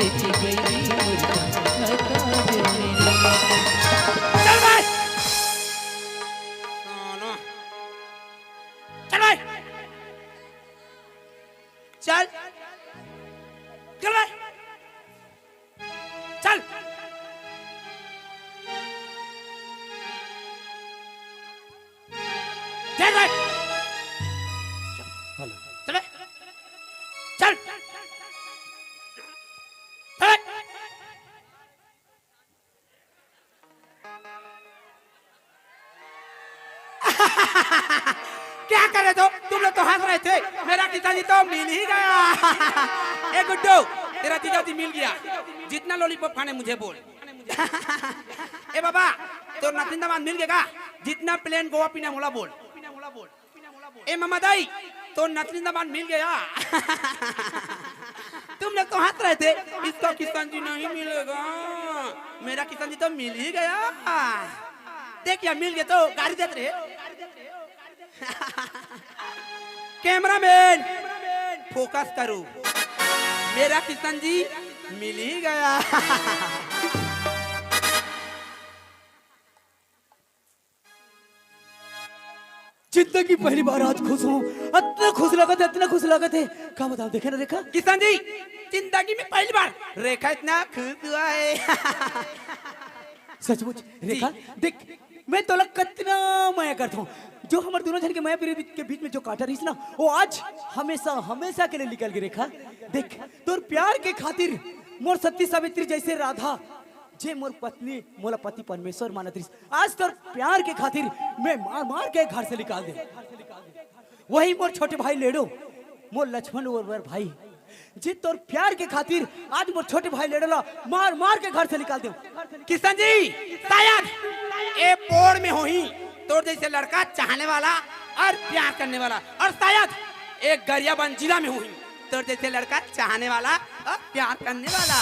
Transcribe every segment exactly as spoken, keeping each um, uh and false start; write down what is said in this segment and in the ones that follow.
चल भाई। चल भाई। चल। चल भाई। चल। चल भाई। चल। चल। चल। क्या करे तो? तुम लोग तो हंस रहे थे, मेरा जीजा जी तो मिल ही गया। ए गुड्डू, तेरा जीजा जी मिल गया। जितना लॉलीपॉप खाने मुझे बोल। ए बाबा, तोर नतिन दामाद मिल गया। जितना प्लेन गोवा पीना मोला बोल। ए ममा दाई, तोर नतिन दामाद मिल गया। तुम लोग तो हंस रहे थे, इसका किशन जी नहीं मिलेगा, मेरा किशन जी तो मिल ही गया। देख यार, मिल गया तो गारी देत रहे। कैमरामैन, फोकस करो, मेरा किशन जी मिल ही गया। जिंदगी पहली बार आज खुश हूँ, इतना खुश लगत है, इतना खुश लगत है, का बताओ, देखे ना रेखा। किशन जी, जिंदगी में पहली बार रेखा इतना खुश हुआ है। सचमुच रेखा, देख, मैं तोला कतना मया करत हूँ। जो हमर दोनों झन के मया प्रीत के बीच में जो कांटा रहिस ना, वो आज हमेशा, हमेशा के लिए निकल गे रेखा। देख, तोर प्यार के खातिर मोर सती सावित्री जैसे राधा, जे मोर पत्नी, मोला पति परमेश्वर मानत रहिस, आज तोर प्यार के खातिर मैं मार मार के घर से निकाल दे। वही मोर छोटे भाई लेडो, मोर लक्ष्मण और मोर भाई, जे तोर प्यार के खातिर आज मोर छोटे भाई लेडो ला मार मार के घर से निकाल दे। किशन जी, शायद ए पोड़ में होही तोर जैसे लड़का चाहने वाला और प्यार करने वाला, और शायद एक गरियाबंद जिला में होही तोर जैसे लड़का चाहने वाला और प्यार करने वाला।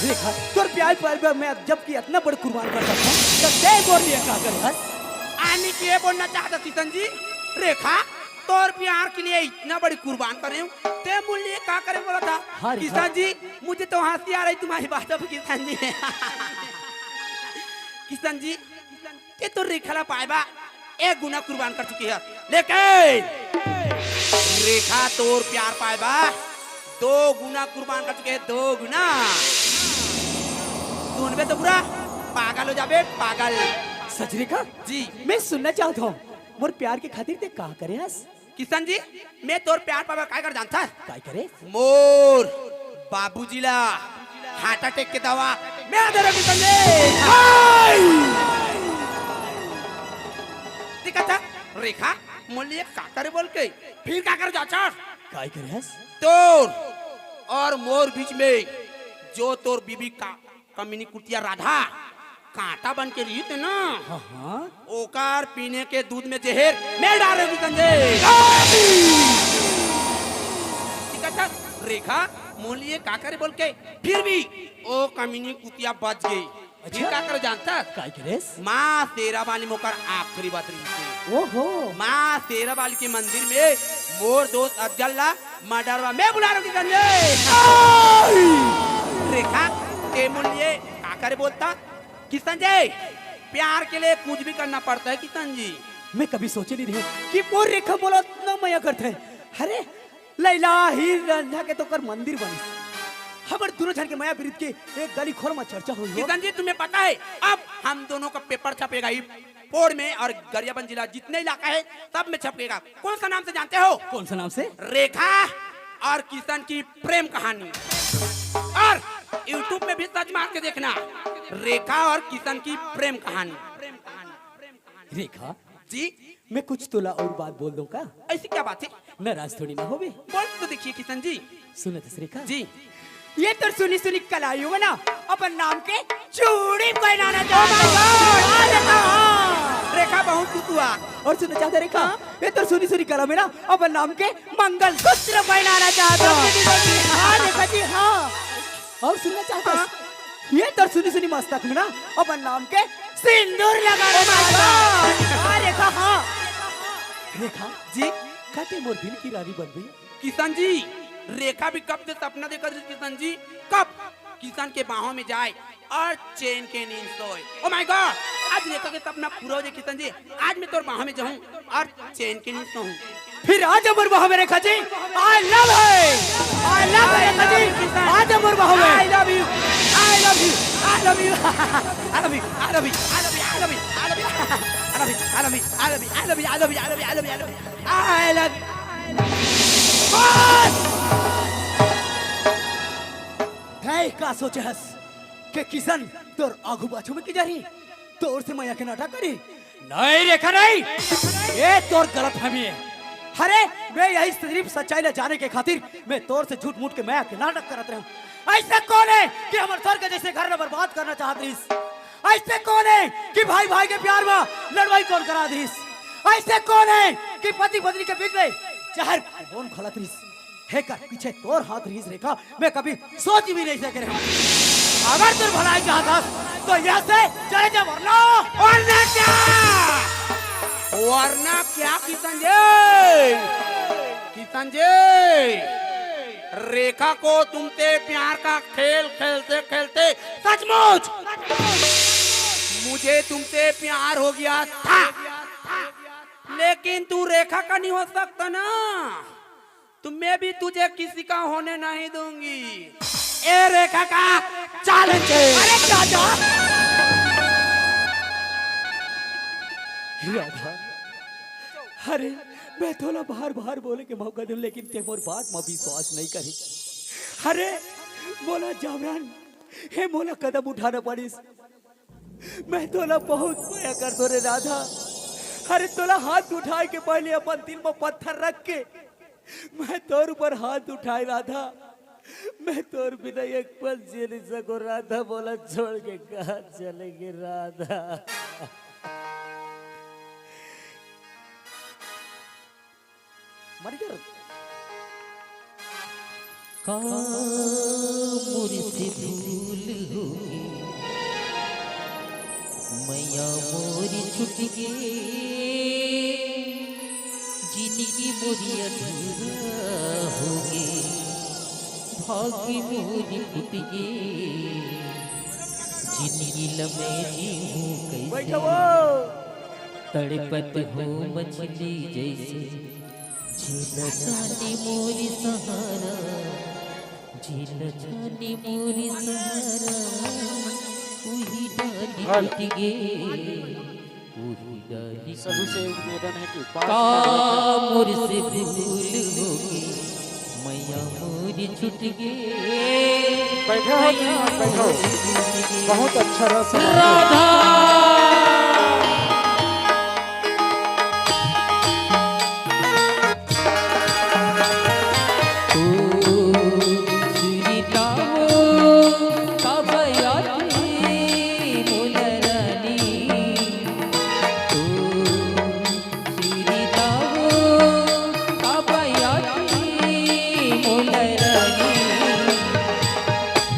रेखा, तोर प्यार पर मैं जबकि इतना बड़ कुर्बान कर सकता हूँ, तो तै मोर लिए का करे हस? आनी के बोलना चाहता किशन जी, रेखा, तोर प्यार के लिए इतना बड़ी कुर्बान करे हूँ, तै मोर लिए का करे बोला था? हाँ, रेखा। किशन जी, मुझे तो हंसी आ रही तुम्हारी बातों पर किशन जी। किशन जी, तै तो रेखा ला पाए बा एक गुना कुर्बान कर चुके हे, लेकिन रेखा तोर प्यार पाए बा दो गुना कुर्बान कर चुके हे, दो गुना। सुनबे तो पूरा पागल हो जाबे, पागल। सच रेखा? जी। मैं सुनना चाहत हूँ, मोर प्यार के खातिर तै का करे हस? किशन जी, मैं तोर प्यार पाए बर काय कर जानता? काय करे? मोर बाबूजी ला हार्ट अटैक के दवा मैं दे रहा किशन जी। हाय! देखा था रेखा, मोर लिए का करे बोल के, फिर का कर जाता? काय करे हस? तोर और मोर बीच में जो तोर बीबी का कमीनी कुतिया राधा कांटा बन के रहिस ना, हाँ, हाँ। ओकर पीने के दूध में जहर मैं डारे हूँ, संजय। ठीक है, रेखा, मोर लिए का करे बोल के, फिर भी ओ कमीनी कुतिया बच गई। फिर अच्छा। का करे जानता? काय करेस? माँ शेरा वाली मोकर आखिरी बात रही थी। ओहो। माँ शेरा वाली के मंदिर में मोर दोस्त अफजल ला मर्डरवा मैं बुला रहा हूँ, संजय। रेखा, ते मोर लिए का करे बोलता कि संजय, प्यार के लिए कुछ भी करना पड़ता है किशन जी। मैं कभी सोचे नहीं रहे कि मोर रेखा मोला इतना मया करते है। अरे, लैला हीर रांझा के तो ओकर मंदिर बनिस। हमर दोनों झन के मया प्रीत के एक गली खोर में चर्चा हुई हो। किशन जी, तुम्हें पता है, अब हम दोनों का पेपर छपेगा ही पोड़ में और गरियाबंद जिला जितने इलाका है, सब में छपेगा। कौन सा नाम से जानते हो? कौन सा नाम से? रेखा और किशन की प्रेम कहानी। और YouTube में भी सर्च मार के देखना, रेखा और किशन की प्रेम कहानी। रेखा जी। मैं कुछ तोला और बात बोल दूं का? ऐसी क्या बात है? नाराज थोड़ी ना होबे। बोल तो देखिए किशन जी। सुनत हस रेखा? जी। ये तोर सुनी सुनी कलाई में ना अपन नाम के चूड़ी पहनाना चाहता हूँ। Oh my God! हाँ, रेखा, हाँ। रेखा बहुत कुतुआ। और सुनना चाहता रेखा? हाँ? ये तोर सुनी सुनी कलाई में ना अपन नाम के मंगलसूत्र पहनाना चाहता हूँ। हाँ, रेखा जी, हाँ। और सुनना चाहता हूँ? हाँ। ये तोर सुनी सुनी मस्तक में ना अपन नाम के सिंदूर लगाना चाहता हूँ। हाँ, रेखा, हाँ। रेखा जी, का ते मोर दिल की रानी बनबे? किशन जी, रेखा भी कब से सपना देखत रही किशन जी, कब? किशन के बाहों में जाए और चैन के नींद सोए। Oh my God, आज रेखा के सपना पूरा हो जाए किशन जी। आज मैं तोर बाहों में जाऊं और चैन के नींद सोऊं। फिर आज अमर बाहों में रेखा जी। I love है, I love है रेखा जी। आज अमर बाहों में। I love you, I love you, I love you, I love you, I love you, I love you, I love you, I love you, I love you, I love you, I love you, I love you, I love you, I love you, I love you, I love you, I love you। बस! है का सोचे हस के किशन तोर आगू पाछू में की जा रही, तोर से मया के नाटक करी? नहीं रेखा, नहीं। ये तोर गलतफहमी है। अरे, मैं यही सिर्फ सच्चाई ले जाने के खातिर मैं तोर से झूठ मूठ के मया के नाटक करत रहूं। ऐसे कौन है कि हमर स्वर्ग जैसे घर ला बर्बाद करना चाहत रहिस? ऐसे कौन है कि भाई भाई के प्यार में लड़वाई कौन करा दिस? ऐसे कौन है कि पति पत्नी के बीच में जहर कौन घोलत रहिस? हेकर पीछे तोर हाथ रहिस रेखा, मैं कभी सोच भी नहीं सके रहूं। अगर तोर भलाई चाहत हस, तो यहाँ से चले जा, वरना। वरना क्या? वरना क्या किशन जी? किशन जी, रेखा को तुमसे प्यार का खेल खेलते खेलते सचमुच मुझे तुमसे प्यार हो गया था, लेकिन तू रेखा का नहीं हो सकता ना, तो मैं भी तुझे किसी का होने नहीं दूंगी। ए रेखा का चैलेंज है। अरे राधा, राधा, अरे मैं तोला बार बार बोले के मौका दूं, लेकिन ते मोर बात में विश्वास नहीं करे। अरे मोला जबरन, हे मोला कदम उठाना पड़िस। मैं तोला बहुत मया करथों रे राधा। अरे तोला हाथ उठाए के पहले अपन दिल में पत्थर रख के मैं तोर ऊपर हाथ उठाए राधा। मैं तोर बिना एक पल जी नहीं सको राधा। मोला छोड़ के कहाँ चलेगी राधा? मर गया। का मोर से भूल होगे, मया मोर छूट गे, जिनगी मोर अधूरा होगे, भाग्य मोर फूट गे, जिनगी ल मैं जीहूं कइसे? बैठो। तड़पत हो मछली जैसे, झेला जाने मोर सहारा, झेला जाने मोर सहारा, उही डाली हेलो। टूट गे, उही डाली सभी से एक निवेदन है कि पाँच का मिनट मोर से भूल होगे, मया मोर छूट गे। बैठे हो, बैठे हो। बहुत अच्छा रहा समारोह। राधा। ओ सुनीता ओ, कब आती मोला रानी। ओ सुनीता ओ, कब आती मोला रानी।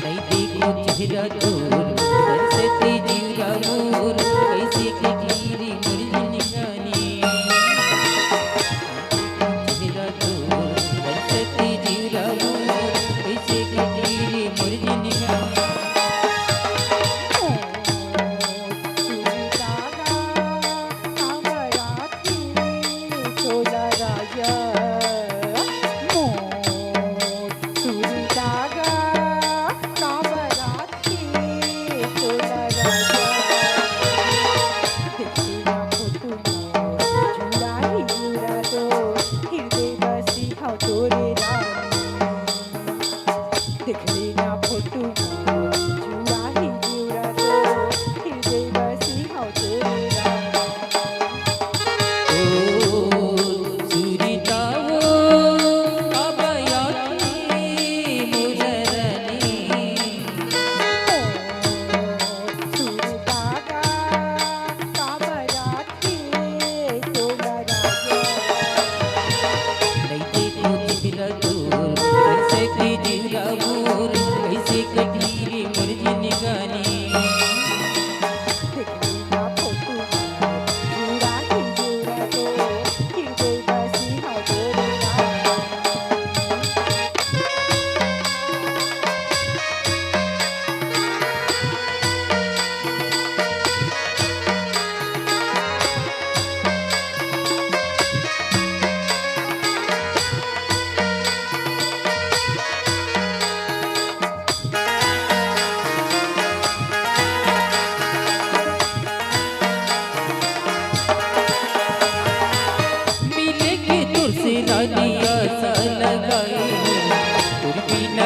नहीं देखो चेहरा तोर, बरसती जिउरा मोर, कैसे कटी रे मोर जिनगानी। चेहरा तोर, बरसती जिउरा मोर, कैसे कटी रे मोर जिनगानी।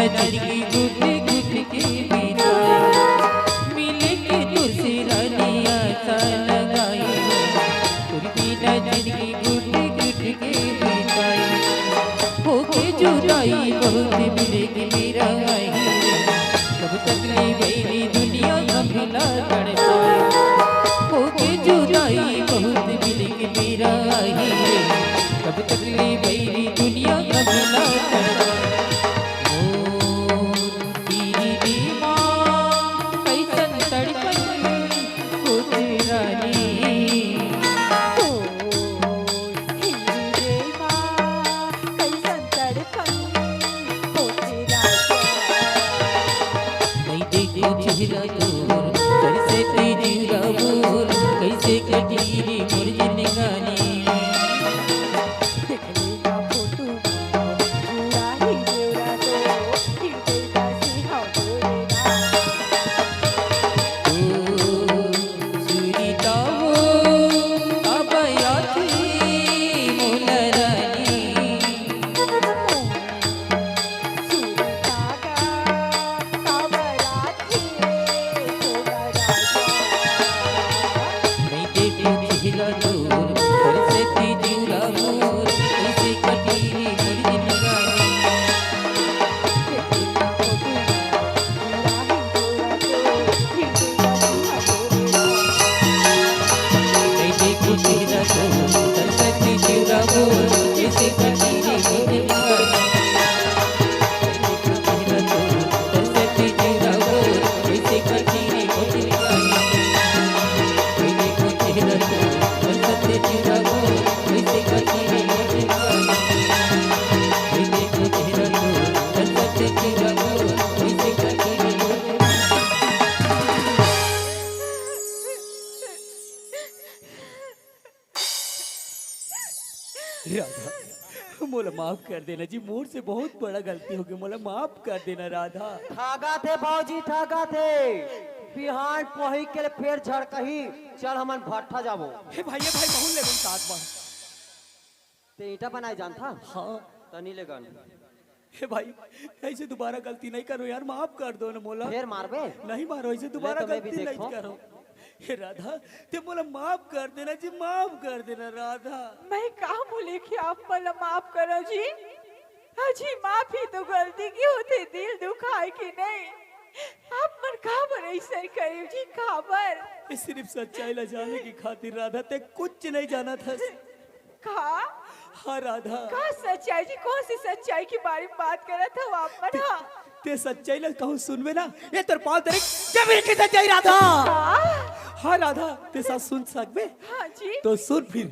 जिंदगी घुट घुट के बिताई, मिले के तुझसे रानी आशा लगाई। तोर बिना जिंदगी घुट घुट के बिताई। होके जुदाई बहुत मिले के मेरा आई। कब तक ले बैरी दुनिया गम ला तड़पाए। होके जुदाई बहुत मिले के मेरा आई। कब तक ले बैरी दुनिया गम ला तड़पाए। ओ पीरी दीवान, कैसन तड़पन होत रानी। ओ पीरी दीवान, कैसन तड़पन होत राजा। नहीं देखो चेहरा तोर, कैसे तेरी राहुल, कैसे कटी रे मोर जिंदगानी। देखले ना फोटो, पूरा ही बेवरा तो, फिर कोई दासी हम बोले ना। ओ सुनीता वो, अब आया थी मोला रानी। सुनीता का, अब आया थी मोला राजा। नहीं देखो चेहरा तोर, हर से ती जिउरा मोर, कैसे कटी रे मोर जिंदगानी। नहीं देखो चेहरा तोर, हर से ती जिउरा मोर, कैसे कटी रे मोर जिंदगानी। राधा, मोला माफ कर देना जी, मोर से बहुत बड़ा गलती हो गई, मोला माफ कर देना राधा। ठागा थे भौजी, ठागा थे। बिहान पोही के लिए फेर झड़कही। चल हमन भट्ठा जाबो। हे भाई, हे भाई, बहुत लेगन साथ बा। ते ईंटा बनाए जानथा? हाँ। तनी लेगन। हे भाई, ऐसे दोबारा गलती नहीं करो यार, माफ कर दो ना मोला। फेर मारबे? नहीं मारो, ऐसे दोबारा ले तो मैं भी गलती नहीं देखो। करो। हे राधा, ते मोला माफ कर देना जी, माफ कर देना राधा। मैं का बोले कि आप मोला माफ करो जी? अजी माफी तो गलती के होथे, दिल दुखाए के नहीं। आप मन काबर ऐसे करे जी, काबर? ये सिर्फ सच्चाई ला जाने की खातिर राधा, ते कुछ नहीं जाना था। का? हाँ राधा। का सच्चाई जी? कौन सी सच्चाई के बारे में बात करत हो आप मन? ते, हाँ। ते सच्चाई ला कहूँ सुनबे ना, ये तोर पाँव तरे जमीन की सच्चाई राधा। का? हाँ राधा, ते साथ सुन सकबे? हाँ जी। तो सुन फिर।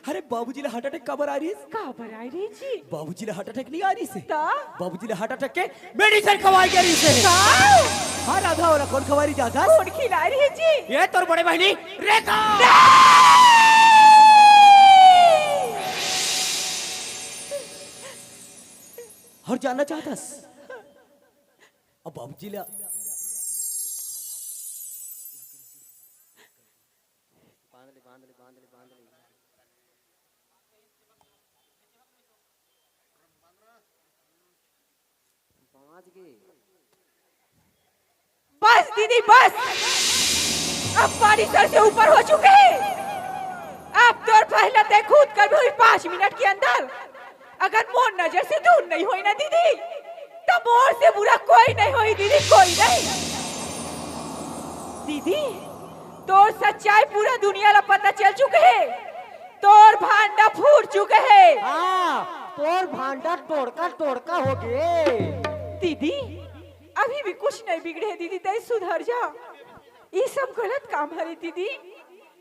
अरे बाबूजी ला हार्ट अटैक काबर आ रही है? काबर आ रही जी? बाबूजी ला हार्ट अटैक नहीं आ रही से? ता? बाबूजी ला हार्ट अटैक के मेडिसिन खवाई के रही से। का? हाँ राधा, ओला कौन खवाई रही जाता? कौन खिलाई रही जी? ये तोर बड़े बहनी रेखा। और जानना चाहतस? अब बाबूजी ला बांध ले, बांध ले, बांध ले, बांध ले। बांध के। बस दीदी, बस। अब पानी सर से ऊपर हो चुके हैं। अब तोर पहला ते खुद कर भी हुई पाँच मिनट के अंदर। अगर मोर नजर से दूर नहीं होई ना दीदी, तो मोर से बुरा कोई नहीं होई दीदी, कोई नहीं। दीदी, तोर सच्चाई पूरा दुनिया ला पता चल चुके हे। तोर भांडा फूट चुके हे। हाँ, तोर भांडा टोड़का टोड़का हो गे। दीदी, अभी भी कुछ नहीं बिगड़े हे दीदी, तैं सुधर जा। ये सब गलत काम हरे दीदी,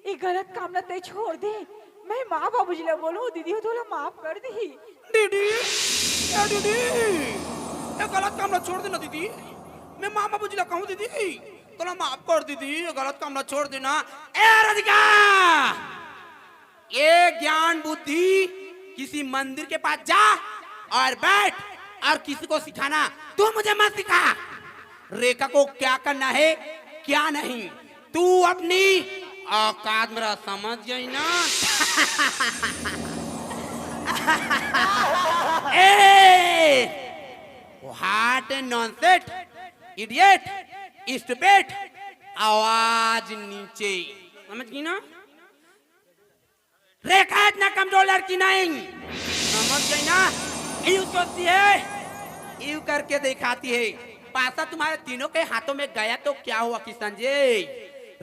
ये गलत काम ला तैं छोड़ दे। मैं माँ बाबूजी ला बोलूँ, दीदी हो तोला माफ कर दी। दीदी, ए दीदी, ए गलत काम ला छोड़ देना दीदी। मैं माँ बाबूजी ला कहूँ दीदी, तोला माफ कर दीदी, ये गलत काम ला छोड़ देना। ए राधिका, ये ज्ञान बुद्धि किसी मंदिर के पास जा और बैठ और किसी को सिखाना। तू मुझे मत सिखा रेखा को क्या करना है, क्या नहीं। तू अपनी औकात मेरा समझ गई ना? ए! What a nonsense, idiot, stupid, आवाज नीचे। समझ गई ना? रेखा इतना कमजोर लड़की नहीं, समझ गई ना? यू सोचती है, यू करके दिखाती है। पासा तुम्हारे तीनों के हाथों में गया तो क्या हुआ किशन जी?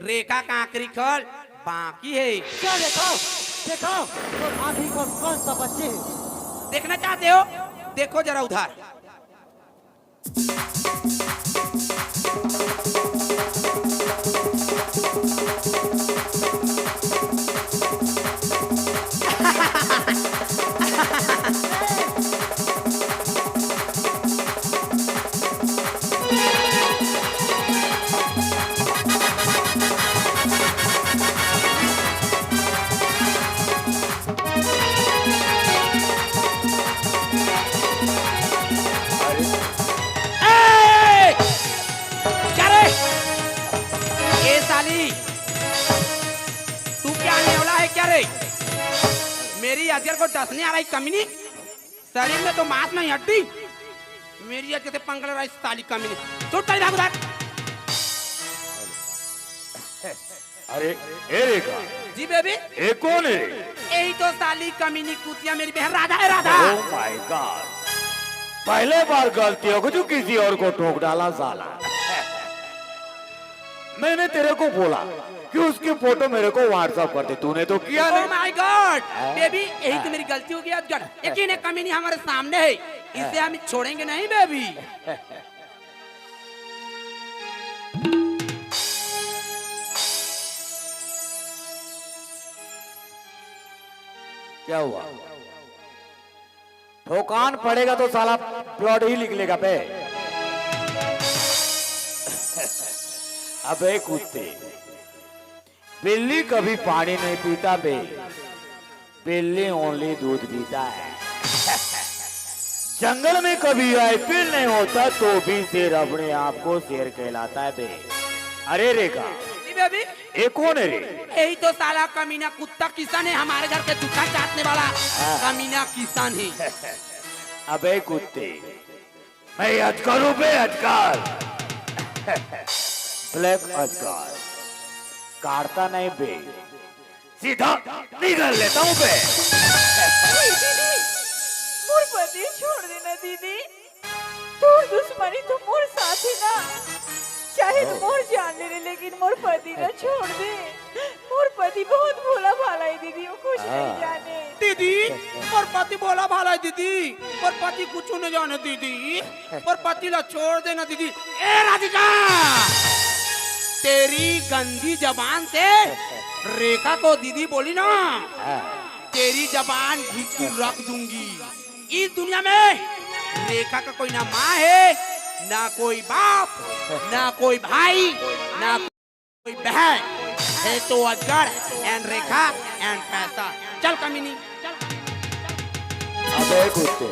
रेखा का आखिरी खेल बाकी है। क्या देखो, देखो, वो आखिरी खेल कौन सा बच्चे है? देखना चाहते हो? देखो जरा उधर। ए! क्या रे? ए साली, तू क्या नेवला है क्या रे? मेरी अजगर को डसने आ रही कमीनी, शरीर में तो मांस नहीं हड्डी, मेरी अजगर से पंगा ले रहा है साली कमीनी। छूट साली, भाग उधर। अरे, ए रेखा, जी बेबी। ए कौन है? यही तो साली कमीनी कुतिया मेरी बहन राधा है, राधा। Oh my God, पहले बार गलती हो गई जो किसी और को ठोक डाला साला। मैंने तेरे को बोला कि उसकी फोटो मेरे को WhatsApp कर दे, तूने तो किया नहीं। Oh my God, बेबी, यही तो मेरी गलती हो गई अजगर। यकीन है कमीनी हमारे सामने है, इसे हम छोड़ेंगे नहीं बेबी। क्या हुआ? ठोकान पड़ेगा तो साला प्लॉट ही निकलेगा बे। अबे कुत्ते, बिल्ली कभी पानी नहीं पीता बे, बिल्ली only दूध पीता है। जंगल में कभी आईपीएल नहीं होता तो भी शेर अपने आप को शेर कहलाता है बे। अरे रेखा, जी बेबी। ये कौन है रे? यही तो साला कमीना कुत्ता किशन है, हमारे घर के जूठा चाटने वाला। हाँ। कमीना किशन है। अबे कुत्ते, मैं अजगर हूँ बे, अजगर। ब्लैक अजगर। काटता नहीं बे, सीधा निगल लेता हूँ बे। ए दीदी, मोर पति छोड़ देना दीदी। तोर दुश्मनी तो मोर साथ है ना, चाहे तो मोर जान ले ले, लेकिन मोर पति ना छोड़ दे। मोर पति बहुत भोला भाला है दीदी, वो कुछ नहीं जाने। दीदी, मोर पति भोला भाला है दीदी, मोर पति कुछ नहीं जाने दीदी, मोर पति ला छोड़ देना दीदी। ए राधिका, तेरी गंदी जबान से रेखा को दीदी बोली ना, तेरी जबान घींच के रख दूंगी। इस दुनिया में रेखा का कोई ना माँ है, ना कोई बाप, ना कोई भाई, ना कोई बहन। है तो अजगर and रेखा and पैसा। चल कमीनी, अबे कुत्ते,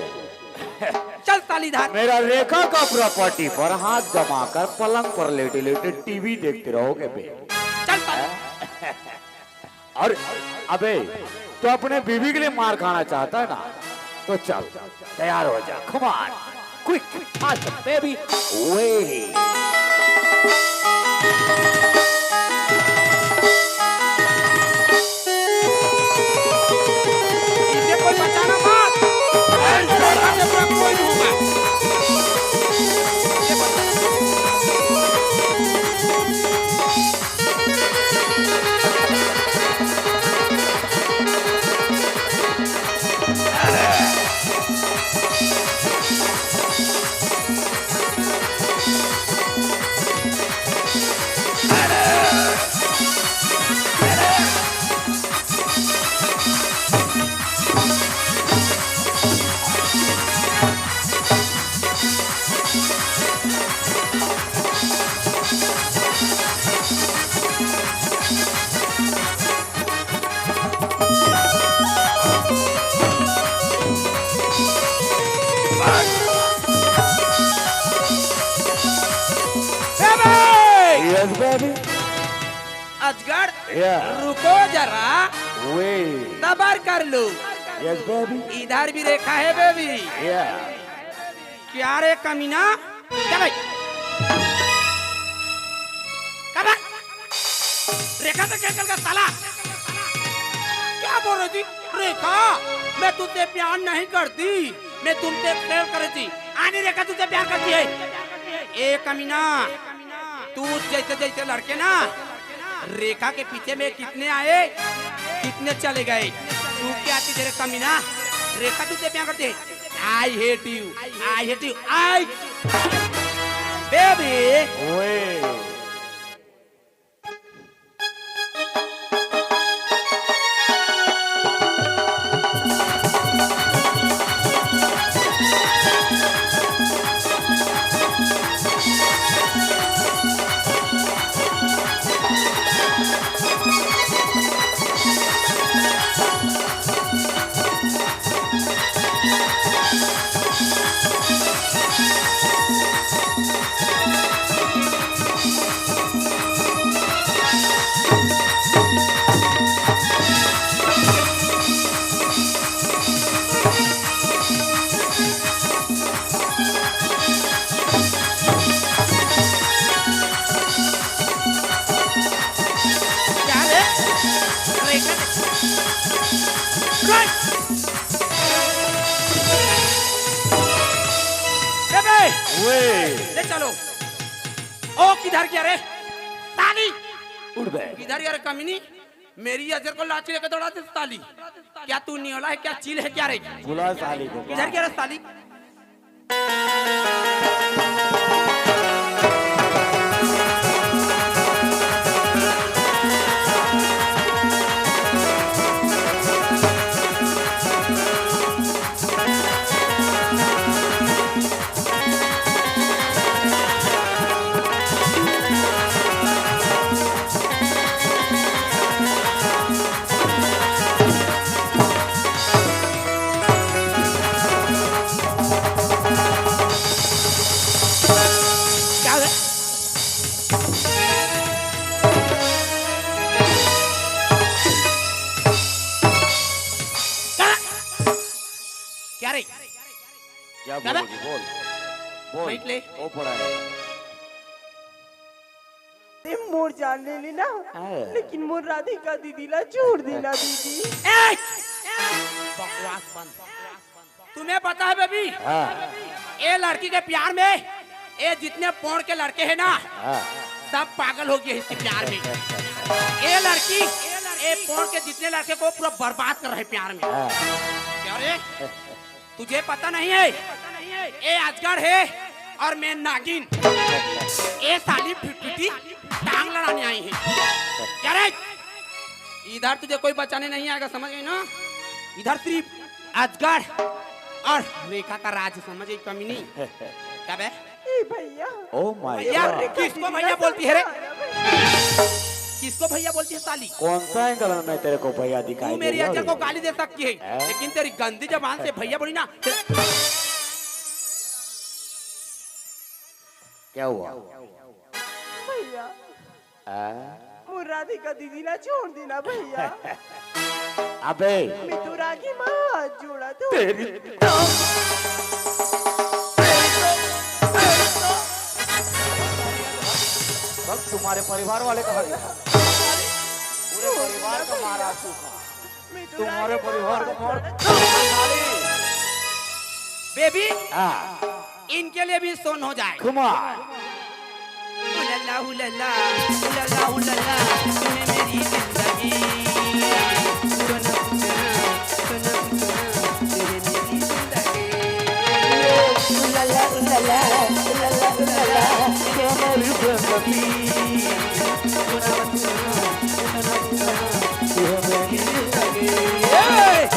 चल सालीधार। मेरा रेखा का प्रॉपर्टी पर हाथ जमाकर पलंग पर लेटे लेटे टीवी देखते रहोगे बे। चल साली। और अबे, तो अपने बीवी के लिए मार खाना चाहता है ना, तो चल, तैयार हो जा, come on, quick, fast, baby, way। इसे कोई बचाना मत। कोई नहीं होगा। ये बता। Yes, baby। अजगर, yeah। रुको जरा। Wait। सबर कर लो। Yes, baby। इधर भी रेखा है, बेबी। Yeah। क्या रे कमीना? क्या भाई? क्या भाई? रेखा तो क्या चल गया साला? क्या बोल रही थी? रेखा, मैं तुझसे प्यार नहीं करती, मैं तुमसे खेल कर रही थी। आनी रेखा तुझसे प्यार करती है। ए कमीना, तू जैसे जैसे लड़के ना, रेखा के पीछे में कितने आए, कितने चले गए। तू क्या थी तेरे कमीना? रेखा तुझसे प्यार करती है। I hate you, I hate you, I baby। ओए। क्या रे? अरे, क्या रे? ए बे! ओए। ले चलो। ओ, किधर गया रे? साली! उड़ बे। किधर गया रे कमीनी? मेरी अजर को लाठी लेके दौड़ा दे साली। क्या तू नियोला है, क्या चील है, क्या रे? बुला साली को। किधर गया रे साली? क्या है? क्या? क्या रे? क्या क्या बे? बोलोगी? बोल। बोल। बैठ ले। वो पड़ा है। अरे मोर जान ले लेना, हाँ। लेकिन मोर राधिका दीदी ला छोड़ देना दीदी। ए! बकवास बंद। तुम्हें पता है बेबी? हाँ। ये लड़की के प्यार में ये जितने पोड़ के लड़के हैं ना, हाँ। सब पागल हो गए इसके प्यार में। ये लड़की ये पोड़ के जितने लड़के को पूरा बर्बाद कर रहे प्यार में। हाँ। क्या रे? तुझे पता नहीं है, ये अजगर है और मैं नागिन। ये साली फिटफिटी टांग लड़ाने आई है। क्या रे? इधर तुझे कोई बचाने नहीं आएगा, समझ गई ना? इधर सिर्फ अजगर और रेखा का राज, समझ गई कमीनी? क्या बे? ए भैया। Oh my भैया, God। किसको भैया बोलती है रे? किसको भैया बोलती है साली? कौन सा एंगल में मैं तेरे को भैया दिखाई तू दे मेरी रहा हूँ? अजय को गाली दे सकती है, हैं? लेकिन तेरी गंदी जबान से भैया बोली ना। क्या हुआ? भैया। आ? मोर राधिका दीदी ला छोड़ देना भैया। अबे। मैं तो रागी माँ हाथ जोड़ा तू। तेरी बस तुम्हारे परिवार वाले कहाँ गए? पूरे परिवार का मारा सूखा। मैं तो तुम्हारे रागी परिवार माँ को मार। हाथ जोड़ा तू। बेबी, हाँ। इनके लिए भी सोन हो जाए। कुमार। उलल्ला, उलल्ला, उलल्ला, उलल्ला, तूने मेरी जिंदगी। उड़ना, उड़ना, उड़ना, उड़ना, तूने मेरी जिंदगी। उलल्ला, उलल्ला, उलल्ला, उलल्ला, तूने मेरी जिंदगी। उड़ना, उड़ना, उड़ना, उड़ना, तूने मेरी जिंदगी। ए!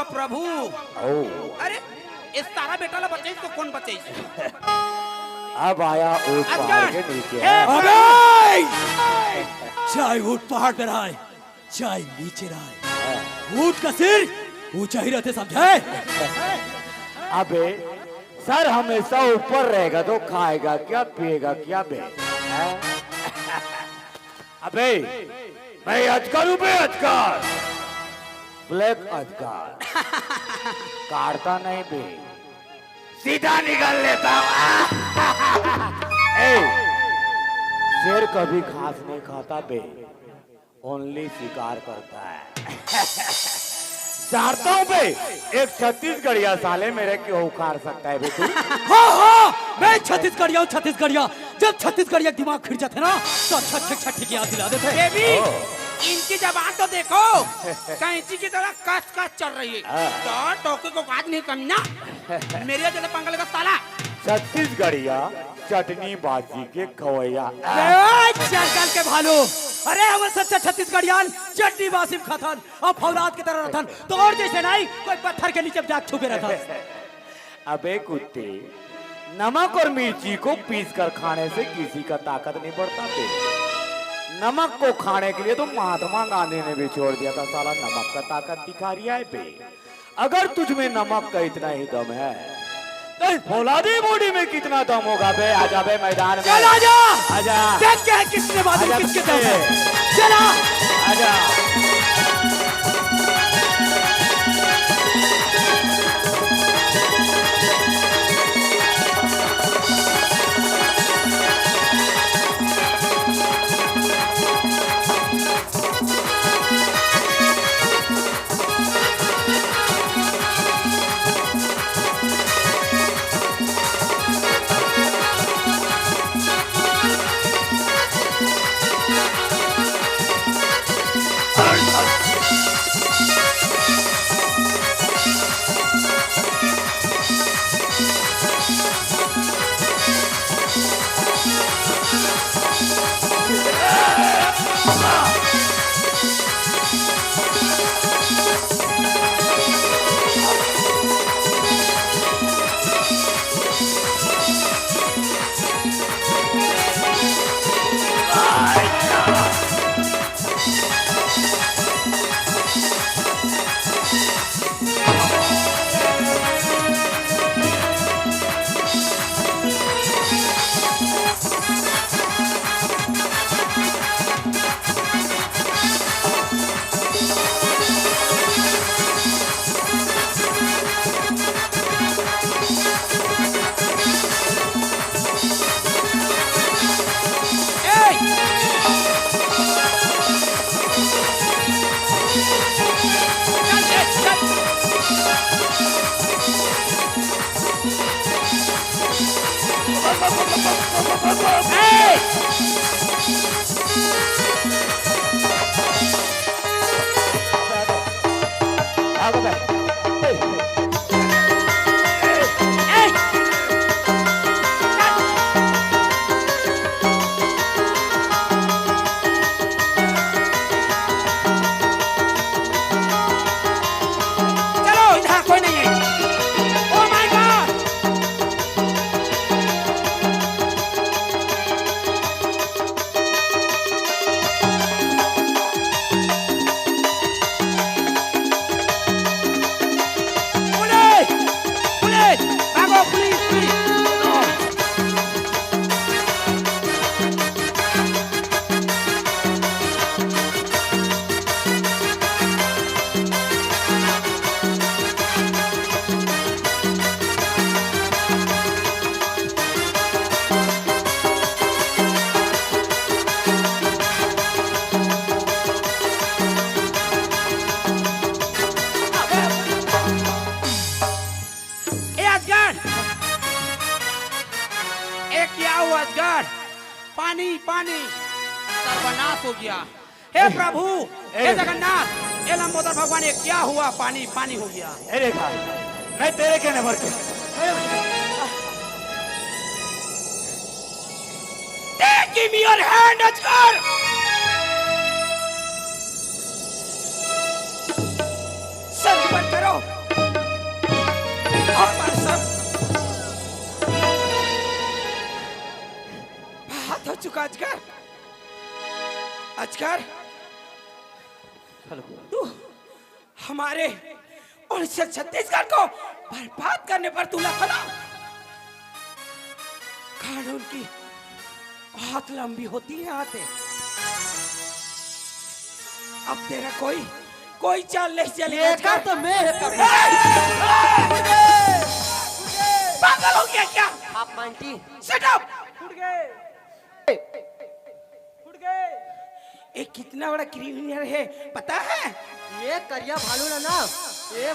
प्रभु। ओ। अरे, इस तारा बेटा ला बचाइस तो कौन बचाइस? अब आया ऊट पहाड़ के नीचे। हे। अबे! चाहे ऊट पहाड़ पे रहे, चाहे नीचे रहे, ऊट का सिर ऊंचा ही रहते, समझे? अबे, सर हमेशा ऊपर रहेगा तो खाएगा क्या, पिएगा क्या बे? हैं? अबे, मैं अजगर हूँ बे, अजगर। ब्लैक अजगर। काटता नहीं बे, सीधा निगल लेता हूँ। ए, शेर कभी घास नहीं खाता बे, ओनली शिकार करता है। जानता हूँ बे, एक छत्तीसगढ़िया साले मेरे क्यों उखाड़ सकता है बे तू? हाँ, हाँ, मैं छत्तीसगढ़िया हूँ, छत्तीसगढ़िया। जब छत्तीसगढ़िया के दिमाग खिर जाथे ना, तो अच्छा, अच्छा, अच्छा, ठीक याद दिला देथे। बेबी, ओ। इनकी जबान तो देखो, कैंची की तरह कस कस चल रही है। हाँ। तो टोके को बात नहीं कमी ना, मेरे जैसे पंगल का साला। छत्तीसगढ़िया चटनी बाजी के खवैया। ए, जंगल के भालू, अरे हम सच्चा छत्तीसगढ़ियान चटनी बासी खाथन, अब फौलाद की तरह रथन, तोर जैसे नहीं, कोई पत्थर के नीचे जाके छुपे रहथन। अबे कुत्ते, नमक और मिर्ची को पीस कर खाने से किसी का ताकत नहीं बढ़ता बे। नमक को खाने के लिए तो महात्मा गांधी ने भी छोड़ दिया था, साला नमक का ताकत दिखा रिया है बे। अगर तुझ में नमक का इतना ही दम है, तो इस फौलादी बॉडी में कितना दम होगा बे? आजा बे मैदान में। चल आजा। आजा। देखते हैं किसके बाजू आजा किसके दम है। बे। चला। आजा। चलो, इधर कोई नहीं है। Oh my God! Police! Police! भागो, पुलिस, पुलिस! ए अजगर, ए क्या हुआ अजगर? पानी, पानी, सर्वनाश हो गया। हे प्रभु, हे जगन्नाथ, हे लंबोदर भगवान, ये क्या हुआ? पानी, पानी हो गया। अरे भाई, मैं तेरे कहने पर क्या? Give me your hand, अजगर। सर ऊपर करो। हमारे सब बहुत हो चुका अजगर। अजगर, हेलो। तू हमारे उड़ीसा छत्तीसगढ़ को बर्बाद करने पर तुला था ना। कानून की बहुत लंबी होती है आते। अब तेरा कोई कोई चाल नहीं चलेगा। ये कर तो मैं है। पागल हो गया क्या? आप मानती? Shut up। फुट गए। फुट गए। ये कितना बड़ा क्रिमिनल है पता है? ये करिया भालू ना ना, ये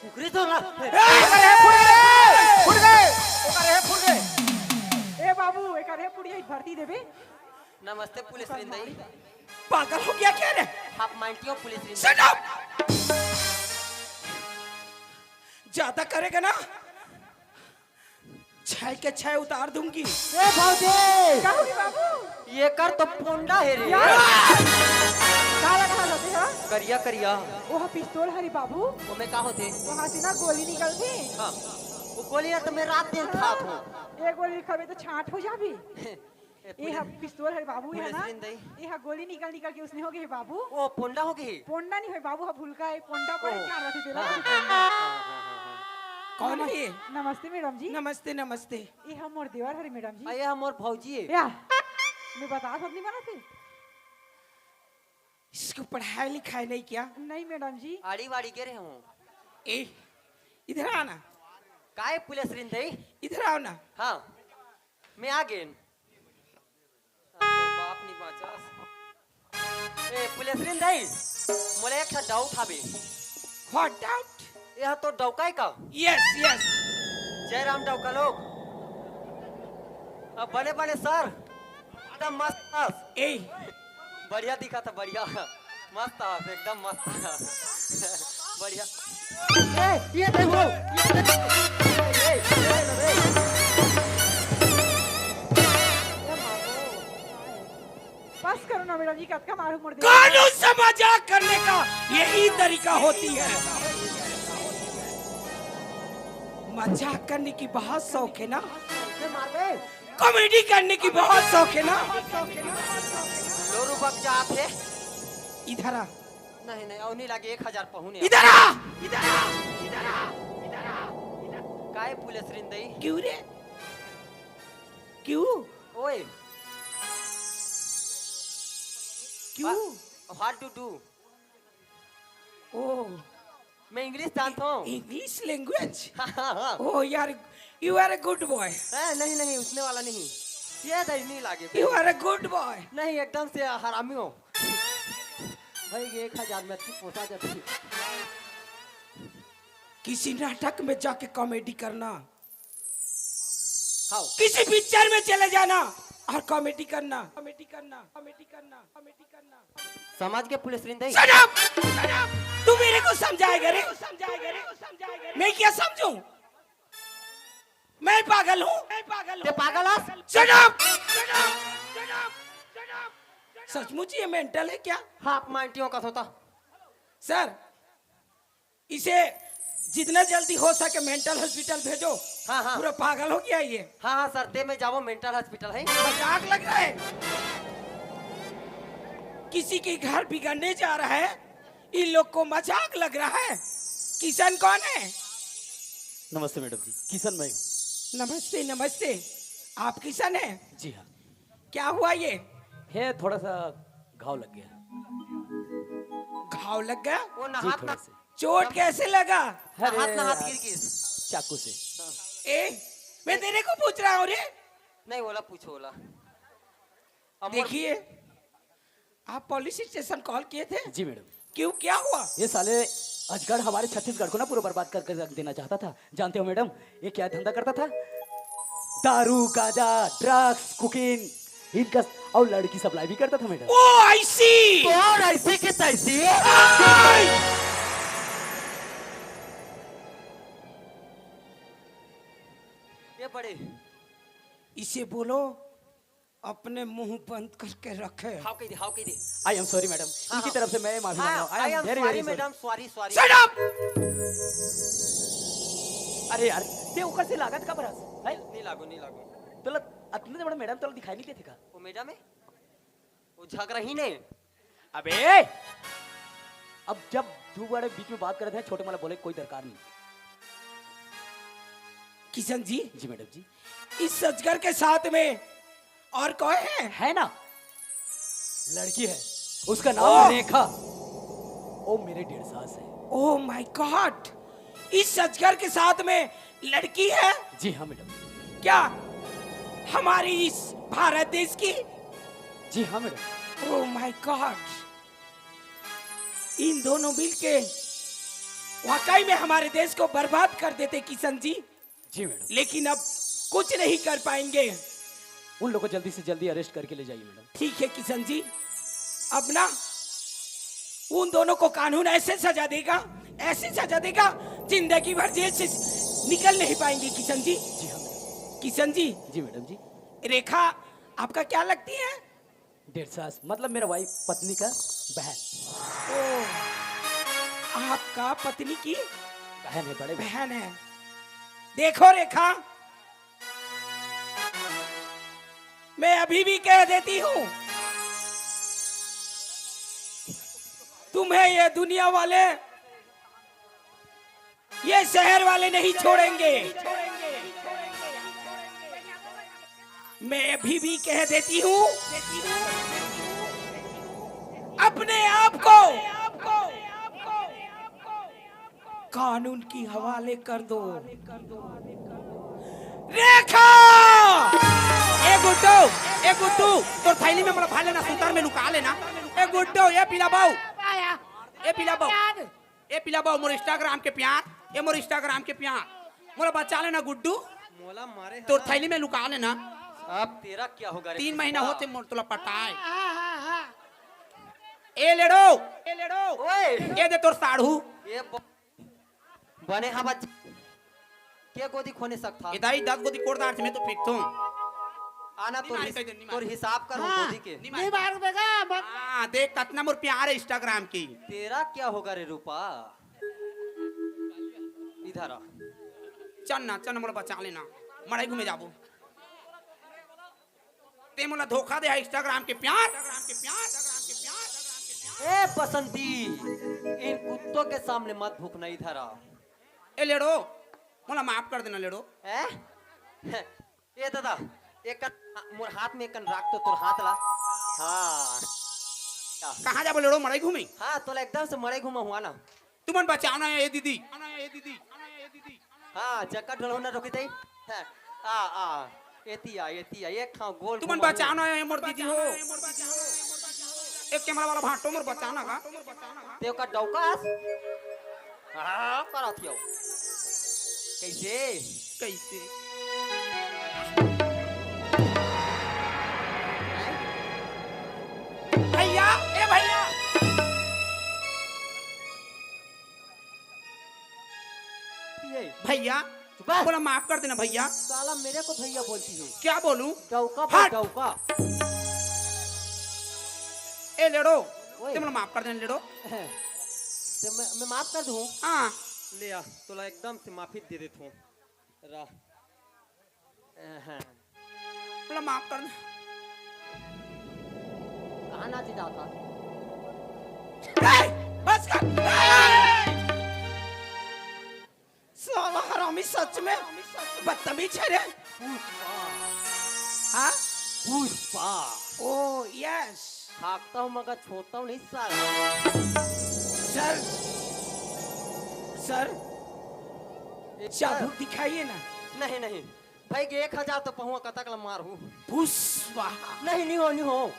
कुकरी तो ना। ए, ओकर हे फुट गए, फुट गए, ओकर हे फुट गए। ए बाबू, एकर हे फुट गए, भर्ती देबे। नमस्ते पुलिस रिंदई। पागल हो गया क्या रे? आप मानती हो पुलिस रिंदई? Shut up। ज्यादा करेगा ना, छह के छह उतार दूंगी। ए भौजी, का होगी बाबू? ये कर तो पोंडा है रे। यार, का लगा हाथ में, हाँ? करिया करिया। वो पिस्तौल हरी बाबू। वो में का होते? वहाँ से ना गोली निकलती। हाँ, वो गोली ना तो मैं रात दिन खात हूँ। एक गोली खावे तो छाट हो जाबी। ए, ये हा पुलिस, पिस्तौल हरे बाबू, ये हा पुलिस ना? रिंदई। ये हा गोली निकल निकल के उसने हो गए बाबू। ओ, पोंडा हो गई। पोंडा नहीं होय बाबू, हा भुलका है, पोंडा पर ओ। चार रखी तेरा। हाँ, हाँ, हाँ, हाँ, हाँ, हाँ। कौन है ये? नमस्ते मैडम जी। नमस्ते, नमस्ते। ये हा मोर देवर हरे मैडम जी। आ, ये हा मोर भौजी है। या, मैं बता सब नहीं बना थी। इसको पढ़ाई लिखाई नहीं क्या? नहीं मैडम जी। आड़ी वाड़ी गे रहे हूँ। ए, इधर आना। काय पुलिस रिंदई? इधर आओ ना। हाँ, मैं आ गेन। अब तो बाप नहीं बाँचस। ए, पुलिस रिंदई, मोला एक ठा doubt हावे। What doubt? यह तो डौका है का? Yes, yes। जय राम डौका लोग। अब बने बने सर, एकदम मस्त। ए, बढ़िया दिखा था, बढ़िया। मस्त आप, एकदम मस्त। बढ़िया। ए, ये देखो, ये देखो। ए, ए, ए, ए। बस करो ना मैडम जी, कतका मारू मुड़ दे। कानून से मजाक करने का यही तरीका होती है। मजाक करने की बहुत शौक है ना? ये मार बे। Comedy करने की बहुत शौक है ना? लोरू बक जात है। इधर आ। नहीं, नहीं, और नहीं लगे, एक हजार पहुने। इधर आ, इधर आ, इधर आ, इधर आ, इधर आ। काय पुलिस रिंदई? क्यों रे? क्यों? ओए। क्यों? What to do? ओ। मैं English जानता हूँ। English language? हाँ, हाँ, हाँ। Oh, you are, you are a good boy। ए, नहीं, नहीं, उसने वाला नहीं। ये दही नहीं लागे। You are a good boy। नहीं, एकदम से हरामी हो। भाई, ये एक हजार में अच्छी पोसा जाती है। किसी नाटक में जाके comedy करना। हाँ। किसी picture में चले जाना और comedy करना, comedy करना, comedy करना, comedy करना। समझ के police रिंदई? Shut up! Shut up! तू मेरे को समझाएगा रे? मैं क्या समझूं? मैं पागल हूँ? मैं पागल हूँ? ते पागल हस? Shut up! Shut up! Shut up! Shut up! सचमुच ये mental है क्या? हाँ, आप मानती हो का सोता? सर, इसे जितना जल्दी हो सके mental hospital भेजो। हाँ, हाँ। पूरा पागल हो गया ये। हाँ, हाँ, सर, ते मैं जावो mental hospital है। मजाक लग रहा है। किसी के घर बिगड़ने जा रहा है, इन लोग को मजाक लग रहा है। किशन कौन है? नमस्ते मैडम जी, किशन मैं हूँ। नमस्ते, नमस्ते। आप किशन हैं? जी हाँ। क्या हुआ ये? है, थोड़ा सा घाव लग गया। घाव लग गया? वो जी, नहात थोड़ा ना से। चोट कैसे लगा? अरे, हाथ ना हाथ गिर गिस। चाकू से। ए, मैं तेरे को पूछ रहा हूँ रे। नहीं, ओला पूछो, ओला। अब मोर देखिए, आप पुलिस स्टेशन कॉल किए थे? जी मैडम। क्यों, क्या हुआ? ये साले अजगर हमारे छत्तीसगढ़ को ना पूरा बर्बाद करके रख देना चाहता था। जानते हो मैडम, ये क्या धंधा करता था? दारू, गांजा, ड्रग्स, कोकीन, इनका, और लड़की सप्लाई भी करता था मैडम। ओ, I see। तो और ऐसी की तैसी। आई! ये बड़े। इसे बोलो, अपने मुंह बंद करके रखे। हाव कह दे, हाव कह दे। I am sorry madam. हाँ, इनकी हाँ। तरफ से मैं माफी हाँ, मांग रहा हूँ। I I am am very, sorry very sorry। Madam, sorry, sorry। Shut up! अरे यार, ते ओकर से लागत का बरस है? नहीं लागो, नहीं लागो। तोला अतना बड़ा मैडम तोला दिखाई नहीं देथे का? वो मैडम है, वो झगड़ा ही नहीं। अबे, अब जब दू बड़े बीच में बात करत हे, छोटे मला बोले कोई दरकार नहीं। किशन जी, जी मैडम जी। इस अजगर के साथ में और कौन है? है ना, लड़की है, उसका नाम है रेखा। ओ मेरे डेढ़ सास है। ओह माय गॉड, इस अजगर के साथ में लड़की है? जी हाँ मैडम। क्या हमारी इस भारत देश की? जी हाँ madam. Oh my God, in दोनों मिलके वाकई में हमारे देश को बर्बाद कर देते किशन जी। जी मैडम। लेकिन अब कुछ नहीं कर पाएंगे। उन लोग को जल्दी से जल्दी अरेस्ट करके ले जाइए मैडम। ठीक है किशन जी, अब ना उन दोनों को कानून ऐसे सजा देगा, ऐसी सजा देगा, जिंदगी भर जेल से निकल नहीं पाएंगे किशन जी। जी हाँ मैडम। किशन जी, जी मैडम जी। रेखा आपका क्या लगती है? डेढ़ सास मतलब मेरा वाइफ, पत्नी का बहन। ओ, आपका पत्नी की बहन है, बड़े बहन। बहन है। देखो रेखा, मैं अभी भी कह देती हूँ, तुम्हें ये दुनिया वाले, ये शहर वाले नहीं छोड़ेंगे। मैं अभी भी कह देती हूँ, अपने आप को कानून की हवाले कर दो। रेखा! ए गुड्डू, ए गुड्डू, तोर थैली में मोला भर लेना, सूतर में लुका लेना। ए गुड्डू, ए पीला बाऊ, ए पीला बाऊ, ए पीला बाऊ, मोर इंस्टाग्राम के प्यार, ए मोर इंस्टाग्राम के प्यार, मोला बचा लेना गुड्डू। मोला मारे तोर हला। थैली में लुका लेना। अब तेरा क्या होगा रे तीन महीना पुष्पा? होते मोर तोला पटाए। ए लेड़ो, ए लेड़ो, ओए, ए दे तोर साढ़ू। ये ब- बने हा बच के गोदी खोने सकथा। ए दाई दस गोदी कोड़ दार से मैं तो फेंकथूं। आना तोर नहीं हिस- मारे, नहीं मारे। तोर हिसाब करूं गोदी के। नहीं मार। देख कतना मोर प्यार है इंस्टाग्राम की। तेरा क्या होगा रे रूपा? इधर आ। चल ना, चल ना, मोला बचा लेना, मड़ई घूमे जाबो। ते मोला धोखा दे है इंस्टाग्राम के प्यार। ए बसंती, इन कुत्तों के सामने मत भूकना, इधर आ। ए लेड़ो, मोला माफ कर देना लेड़ो। ए? ए दादा, एक कन, मोर हाथ में एक कन राख तो तोर हाथ ला। हाँ। क्या? कहाँ जाबो लेड़ो, मड़ई घूमे? हाँ, तोला एकदम से मड़ई घूमा हुआ ना। तुमन बचाना है ए दीदी। हाँ, चक्कर ढोलौना रोक दे। हाँ, आ, आ, एती आ, एती आ, एक ठाव गोल तुमन घुमा बचाना है मोर दीदी हो। एक कैमरा वाला भाटो मोर बचाना का। तेव का डौकास? हाँ, करत हियो। कैसे? कैसे? भैया, ए भैया, ये भैया, बस। बोला माफ कर देना भैया। साला मेरे को भैया बोलती है। क्या बोलूं? डौका बोल, हट। डौका। ए लेड़ो, ओए। ते मोला माफ कर देना लेड़ो। तो मैं, मैं माफ कर दूं। हाँ, ले आ, तोला एकदम से माफी दे देता हूँ। रा। हाँ। बोला माफ कर दे। कहाँ नाचे जाता? ए, बस कर। ए! साला हरामी सच में बदतमीज है रे। हाँ? पुष्पा। ओ यस। भागता हूँ मगर छोड़ता हूँ नहीं साला। सर, सर, एक चाबुक दिखाइए ना। नहीं, नहीं। भाई के एक हजार तो पहुआ कतक ला मार हूँ। पुष्पा। नहीं, नहीं हो, नहीं हो।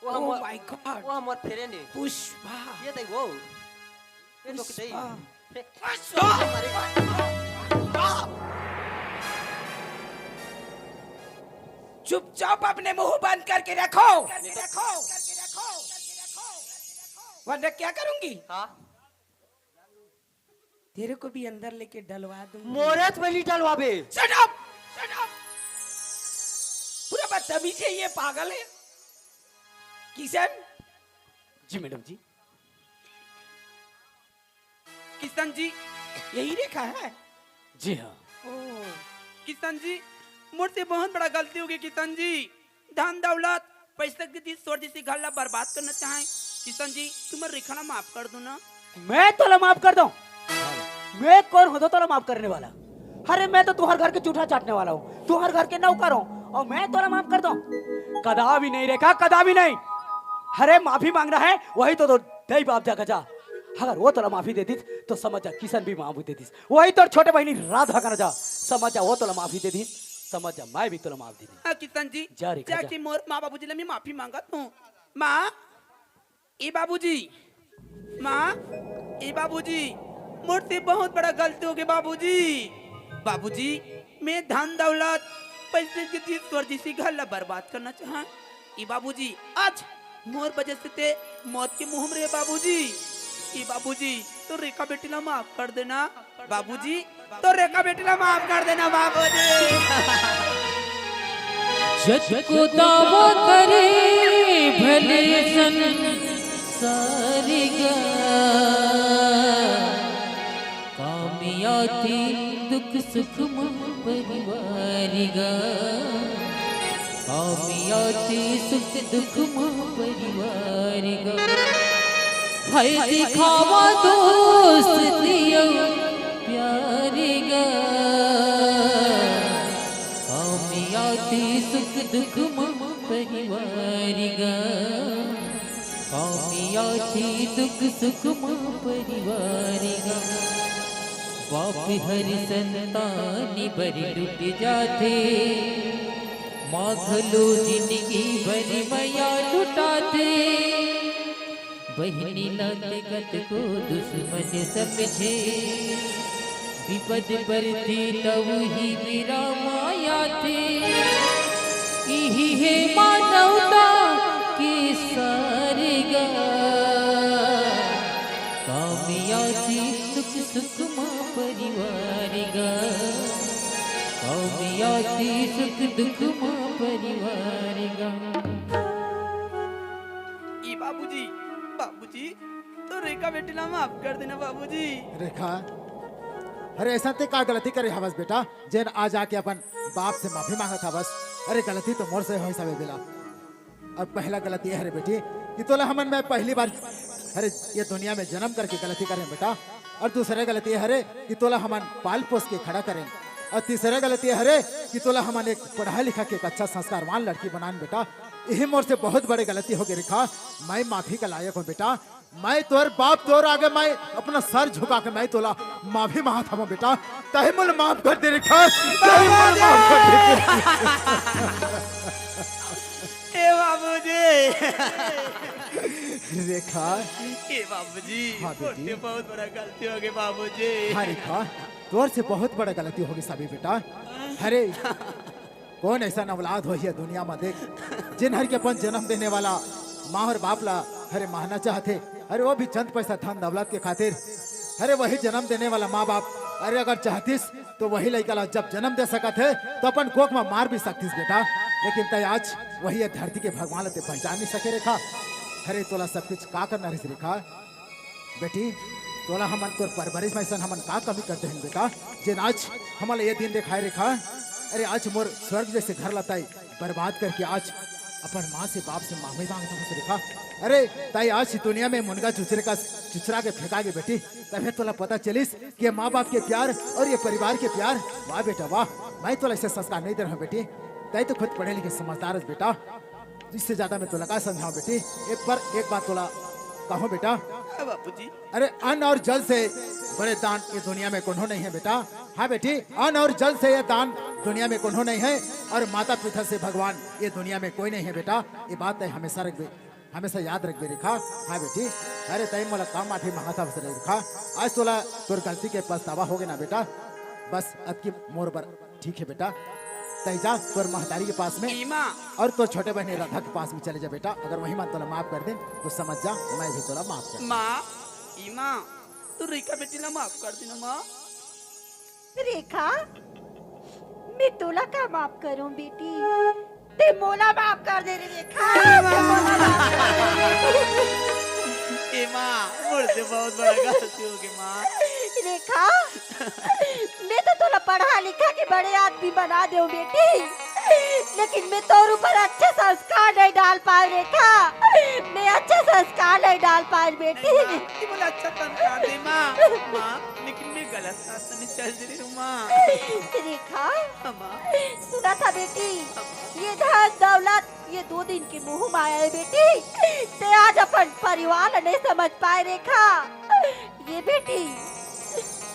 वो Oh हमर, my God। वो हमर फेरे ने। पुष्पा। ये दे वो। ये लोग दे। पुष्पा। हे, पुष्पा। मारे। चुपचाप अपने मुंह बंद करके रखो, वरना क्या करूंगी? हाँ। तेरे को भी अंदर लेके डलवा दूंगी। मोरत में नहीं डलवाबे। Shut up! Shut up! पूरा बदतमीज है ये, पागल है। किशन, जी मैडम जी। किशन जी, यही रेखा है? जी हाँ। किशन जी, मोर से बहुत बड़ा गलती होगे किशन जी। धन दौलत, पैसा के चीज, सोर जैसी घर ला बर्बाद करना चाहे। किशन जी, तुमन रेखा ला माफ कर दो ना। मैं तोला माफ कर दूं? मैं कौन हों तोला माफ करने वाला? अरे, मैं तो तुंहर घर के जूठा चाटने वाला हों, तुंहर घर के नौकर हों, अउ मैं तोला माफ कर दूं? कदापि नहीं रेखा, कदापि नहीं। अरे, माफी मांगना हे, वही तो, तो दई बाप जाके जा। अगर वो तोला माफी दे दिस, तो समझ जा किशन भी माफी दे दिस। वही तोर छोटे बहिनी राधा करा जा, समझ जा, वो तोला माफी दे दिस, समझ जा, मैं भी तोला माफ दे दिस। हाँ, किशन जी, जा रेखा, जा। जाके मोर माँ बाबूजी ला मैं माफी मांगत हों। माँ, ए बाबूजी, माँ, ए बाबूजी, मोर से बहुत बड़ा गलती होगे बाबूजी। बाबूजी, मैं धन दौलत, पैसे के चीज, सोर जैसी घर ला बर्बाद करना चाहा। ए बाबूजी, आज मोर वजह से ते मौत के मुंह में रे बाबूजी। ए बाबूजी, तो रेखा बेटी ला माफ कर देना बाबूजी, तो रेखा बेटी ला माफ कर देना बाबूजी। जग को दावा करे भले संसारी गा, कामयाबी दुख सुख मां परिवारी गा। कामयाबी सुख दुख मां परिवारी गा। है दिखावा दोस्ती अउ प्यारी गा। कामयाबी सुख दुख मां परिवारी गा। कामयाबी दुख सुख मां परिवारी गा। बाप हर संतान बर लुट जाथे, माँ घलो जिनगी भर मया लुटाथे। बहिनी ला ते कतको दुश्मन समझे, विपद परथे तब ही बिराम आथे। इही हे मानवता के सार गा। कामयाबी सुख सुख मां परिवार गा। कामयाबी सुख दुख मां परिवार गा। ई बाबूजी, बाबूजी, तो रेखा बेटी ला माफ कर देना बाबूजी। रेखा, अरे ऐसा ते का गलती करे हवस बेटा, जेन आज आके अपन बाप से माफी मांगत हवस? अरे गलती तो मोर से होइस हवे बेला। अब पहला गलती ये हरे बेटी कि तोला हमन मैं पहली बार, अरे, ये दुनिया में जन्म करके गलती करेन बेटा। और दूसरा गलती ये हरे कि तोला हमन पाल पोस के खड़ा करेन। और तीसरा गलती ये हरे कि तोला हमन एक पढ़ा लिखा के एक अच्छा संस्कारवान लड़की बनान बेटा। यही मोर से बहुत बड़े गलती होगे रेखा। मैं माफी का लायक हों बेटा। मैं तोर बाप तोर आगे मैं अपना सर झुका के मैं तोला माफी मांगत हवं बेटा। तही मोला माफ कर दे रेखा, तही मोला माफ कर दे। ए बाबूजी। रेखा। ए बाबूजी, हाँ मोर से बेटी। बहुत बड़ा गलती होगे बाबूजी। हाँ रेखा, तोर से बहुत बड़ा गलती होगे साबी बेटा। अरे, कौन ऐसा औलाद होही ये दुनिया में देख, जेन हर के अपन जन्म देने वाला माँ और बाप ला, अरे, मारना चाहथे। अरे वो भी चंद पैसा धन दौलत के खातिर। अरे वही जन्म देने वाला माँ बाप, अरे अगर चाहतिस तो वही लइका ला जब जन्म दे सकत हे तो अपन कोख में मार भी सकतिस बेटा। लेकिन तय आज वही ये धरती के भगवान ला ते पहचान नहीं सके रेखा। अरे तोला सब कुछ का करना रहिस रेखा? बेटी, तोला हमन तोर परवरिश में अइसन हमन का कमी कर देहन बेटा, जेन आज हमन ला ये दिन देखाए रेखा? अरे आज मोर स्वर्ग जैसे घर ला तय बर्बाद करके आज अपन माँ से बाप से माफी मांगत हस रेखा। अरे तय आज दुनिया में मुनगा चुचरे का चुचरा के फेंका गे बेटी, तभे तोला पता चलिस कि ये माँ बाप के प्यार और ये परिवार के प्यार। वाह बेटा वाह, मैं तोला ऐसे संस्कार नहीं दे रहा हूँ बेटी, तय तो खुद पढ़े लिखे समझदार हस बेटा। इससे ज्यादा मैं तोला का समझाऊं बेटी? एक बार एक बात तोला कहूं बेटा। हाँ बाबूजी। अरे अन्न और जल से बड़े दान ये दुनिया में कोनो नहीं है बेटा। हाँ बेटी, अन्न और जल से ये दान दुनिया में कोनो नहीं है, और माता पिता से भगवान ये दुनिया में कोई नहीं है बेटा। ये बात तय हमेशा रखबे, हमेशा याद रखबे रेखा। हाँ बेटी, अरे तय मोला का माफी मांगत हस रेखा। आज तोला तोर गलती के पछतावा होगे ना बेटा। बस अतकी मोर बर ठीक है बेटा, तय जा तोर महतारी के पास में ई माँ। और तोर छोटे बहिनी राधा के पास में चले जा बेटा। अगर वही मन तोला माफ कर देन तो समझ जा, मैं भी तोला माफ कर दें। माँ, ई माँ, तू रेखा बेटी ला माफ कर देना माँ। रेखा, मैं तोला का माफ करूं बेटी? ते मोला माफ कर दे रे रेखा। ए माँ, मोर से बहुत बड़ा गलती होगे माँ। रेखा, मैं तो तोला पढ़ा लिखा के बड़े आदमी बना देव बेटी, लेकिन मैं तोर ऊपर अच्छे संस्कार नहीं डाल पाए रेखा। मैं अच्छे संस्कार नहीं डाल पाए बेटी। कि बोला अच्छा संस्कार दे माँ। माँ, लेकिन मैं गलत रास्ता में चल दे रही हूँ माँ। रेखा, हाँ माँ। सुना था बेटी, ये धन दौलत ये दो दिन के मोह माया है बेटी। ते आज अपन परिवार ला नहीं समझ पाए रेखा। ये बेटी,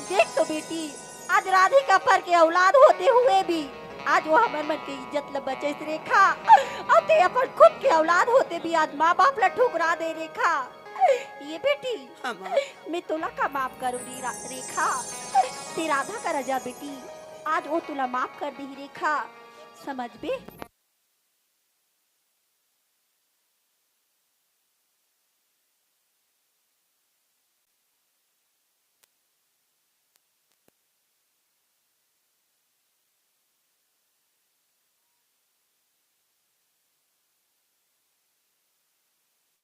देख तो बेटी, आज राधिका पर के औलाद होते हुए भी आज वो हमर मन के इज्जत ला बचेस रेखा। और ते अपन खुद के औलाद होते भी आज माँ बाप ला ठुकरा दे रेखा। ये बेटी, हाँ माँ। मैं तोला का माफ करूँ रे रा-, रेखा। ते राधा करा जा बेटी, आज वो तोला माफ कर दी रेखा। समझ बे?